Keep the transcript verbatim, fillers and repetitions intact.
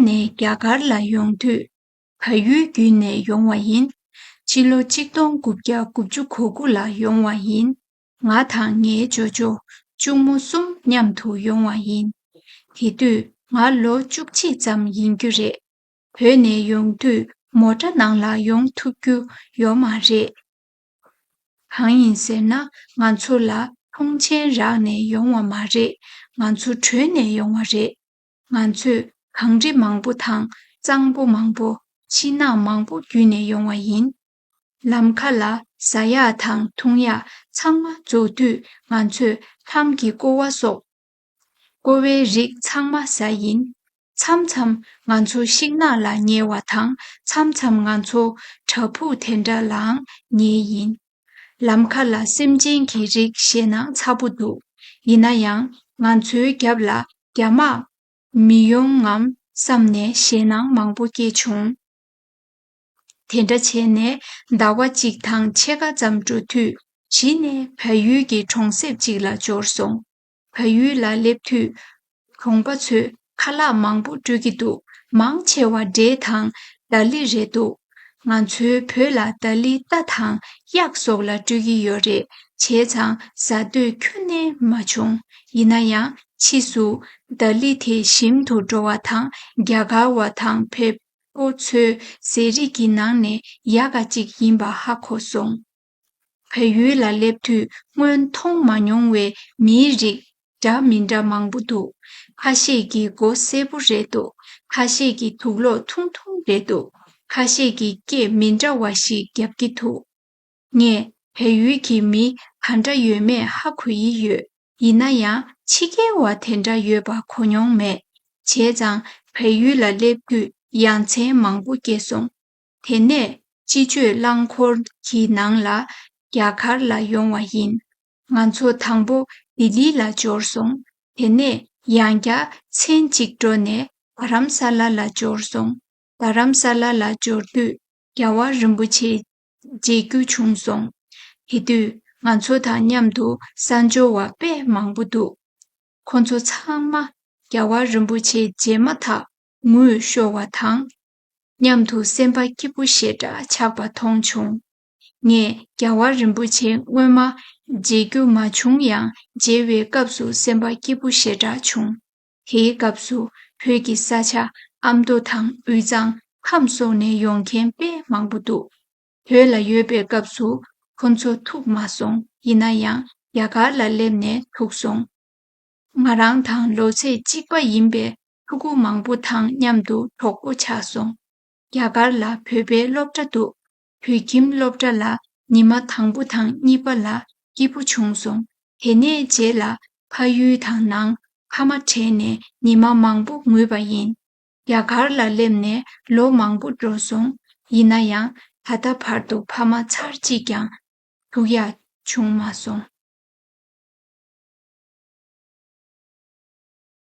ནས་རྒྱ་གར་ལ་ཡོང་དུས། བལ་ཡུལ་བརྒྱུད་ནས་ཡོང་བ་ཡིན། ཕྱི་ལོ་གཅིག་སྟོང་དགུ་བརྒྱ་དགུ་བཅུ་གོ་དགུ་ལ་ཡོང་བ་ཡིན། ང་དང་ངའི་ཇོ་ཇོ། གཅུང་མོ་གསུམ་མཉམ་དུ་ཡོང་བ་ཡིན། དེ་དུས་ང་ལོ་བཅུ་གཅིག་ཙམ་ཡིན་རྒྱུ་རེད། བོད་ནས་ཡོང་དུས་མོ་ཊ་ནང་ལ་ཡོང་ཐུབ་རྒྱུ་ཡོད་མ་རེད། གང་ཡིན་ཟེར་ན། ང་ཚོ་ལ་མཐོང་མཆན་རག་ནས་ཡོང་བ་མ་རེད། ང་ཚོ་བྲོས་ནས་ཡོང་བ་རེད། ང་ཚོས་གངས་རི་མང་པོ་དང་གཙང་པོ་མང་པོ། ཤིང་ནགས་མང་པོ་བརྒྱུད་ནས་ཡོང་བ་ཡིན། ལམ་ཁ་ལ་ཟ་ཡག་དང་འཐུང་ཡག་ཚང་མ་རྫོགས་དུས། ང་ཚོས་ལྷམ་གྱི་ཀོ་བ་སོགས། ཀོ་བའི་རིགས་ཚང་མ་ཟ་ཡིན། མཚམས་མཚམས་ང་ཚོ་ཤིང་ནགས་ལ་ཉལ་བ་དང་། མཚམས་མཚམས་ང་ཚོ་བྲག་ཕུག་དེ་འདྲ་ལའང་ཉལ་ཡིན། ལམ་ཁ་ལ་སེམས་ཅན་གྱི་རིགས་ཞེད་སྣང་ཚ་པོ་འདུག་ཡིན་ན་ཡང་། ང་ཚོའི་རྒྱབ་ལ་རྒྱ་དམག་མི་ཡོང་ངམ་བསམ་ནས་ཞེད་སྣང་མང་པོ་སྐྱེས་བྱུང་། དེ་འདྲ་བྱས་ནས་ཟླ་བ་གཅིག་དང་ཕྱེད་ཀ་ཙམ་འགྲོ་དུས། གཞི་ནས་བལ་ཡུལ་གྱི་གྲོང་གསེབ་ཅིག་ལ་འབྱོར་སོང་། བལ་ཡུལ་ལ་སླེབས་དུས། གྲོང་པ་ཚོས་ཁ་ལག་མང་པོ་སྤྲོད་ཀྱི་འདུག་མང་ཆེ་བ་འབྲས་དང་དར་ལི་རེད་འདུག་ང་ཚོའི་བོད་ལ་དར་ལི་རྟ་དང་གཡག་སོགས་ལ་སྤྲོད་ཀྱི་ཡོད་རེད། བྱས་ཙང་ཟ་འདོད་ཁྱོན་ནས་མ་བྱུང་། ཡིན་ན་ཡང་ཕྱིས་སུ་དར་ལི་དེ་ཞིམ་དུ་འགྲོ་བ་དང་། རྒྱ་གར་བ་དང་བལ་པོ་ཚོའི་ཟས་རིགས་ཀྱི་ནང་ནས་ཡག་ག་ཅིག་ཡིན་པ་ཧ་གོ་སོང་། བལ་ཡུལ་ལ་སླེབས་དུས་སྔོན་མཐོང་མ་མྱོང་བའི་མིའི་རིགས་འདྲ་མི་འདྲ་མང་པོ་འདུག་ཁ་ཤས་ཀྱི་མགོ་སེར་པོ་རེད་འདུག་ཁ་ཤས་ཀྱི་དུག་ལོག་ཐུང་ཐུང་རེད་འདུག་ཁ་ཤས་ཀྱིས་སྐད་མི་འདྲ་བ་ཞིག་རྒྱབ་ཀྱི་འདུག་ངས་བལ་ཡུལ་གྱི་མི་ག་འདྲ་ཡོད་མེད་ཧ་གོ་ཡི་ཡོད། ཡིན་ན་ཡང་ཕྱི་རྒྱལ་བ་དེ་འདྲ་ཡོད་པ་གོ་མྱོང་མེད། བྱས་ཙང་བལ་ཡུལ་ལ་སླེབས་དུས་ཡ་མཚན་མང་པོ་སྐྱེས་སོང་། དེ་ནས་སྤྱི་སྤྱོད་རླངས་འཁོར་གྱི་ནང་ལ་རྒྱ་གར་ལ་ཡོང་བ་ཡིན། ང་ཚོ་དང་པོ་ལྡི་ལི་ལ་འབྱོར་སོང་། དེ་ནས་ཡང་བསྐྱར་མཚན་གཅིག་འགྲོ་ནས་རྡ་རམ་ས་ལ་ལ་འབྱོར་སོང་། རྡ་རམ་ས་ལ་ལ་འབྱོར་དུས་རྒྱལ་བ་རིན་པོ་ཆེ་མཇལ་རྒྱུ་བྱུང་སོང་། དེ་དུས་ང་ཚོ་དང་མཉམ་དུ་གསར་འབྱོར་བ་དཔེ་མང་པོ་འདུག་ཁོ་ཚོ་ཚང་མ་རྒྱལ་བ་རིན་པོ་ཆེ་མཇལ་མ་ཐག་ངུ་ཤོར་བ་དང་། མཉམ་དུ་སེམས་པ་སྐྱིད་པོ་ཞེ་དྲག་ཆགས་པ་མཐོང་བྱུང་། ངས་རྒྱལ་བ་རིན་པོ་ཆེ་སྔོན་མ་མཇལ་རྒྱུ་མ་བྱུང་ཡང་། མཇལ་བའི་སྐབས་སུ་སེམས་པ་སྐྱིད་པོ་ཞེ་དྲག་བྱུང་། དེའི་སྐབས་སུ་བོད་ཀྱི་ས་ཆ་ཨ་མདོ་དང་དབུས་གཙང་ཁམས་སོགས་ནས་ཡོང་མཁན་དཔེ་མང་པོ་འདུག་བོད་ལ་ཡོད་པའི་སྐབས་སུ་ཁོ་ཚོ་ཐུག་མ་སོང་། ཡིན་ན་ཡང་རྒྱ་གར་ལ་སླེབས་ནས་ཐུག་སོང་། ང་རང་དང་ལོ་ཚད་གཅིག་པ་ཡིན་པའི་ཕྲུ་གུ་མང་པོ་དང་མཉམ་དུ་གྲོགས་པོ་ཆགས་སོང་། རྒྱ་གར་ལ་བོད་པའི་སློབ་གྲྭ་འདུག་བོད་ཁྱིམ་སློབ་གྲྭ་ལ་ཉི་མ་དང་པོ་དང་གཉིས་པ་ལ་སྐྱིད་པོ་བྱུང་སོང་། དེ་ནས་རྗེས་ལ་ཕ་ཡུལ་དང་ནང་ཕ་མ་བྲལ་ནས་ཉི་མ་མང་པོ་ངུས་པ་ཡིན། རྒྱ་གར་ལ་སླེབས་ནས་ལོ་མང་པོ་འགྲོ་སོང་། ཡིན་ན་ཡང་ད་ལྟ་བར་དུ་ཕ་མ་ཚར་གཅིག་ཀྱང་ཐུག་ཡག་བྱུང་མ་སོང་།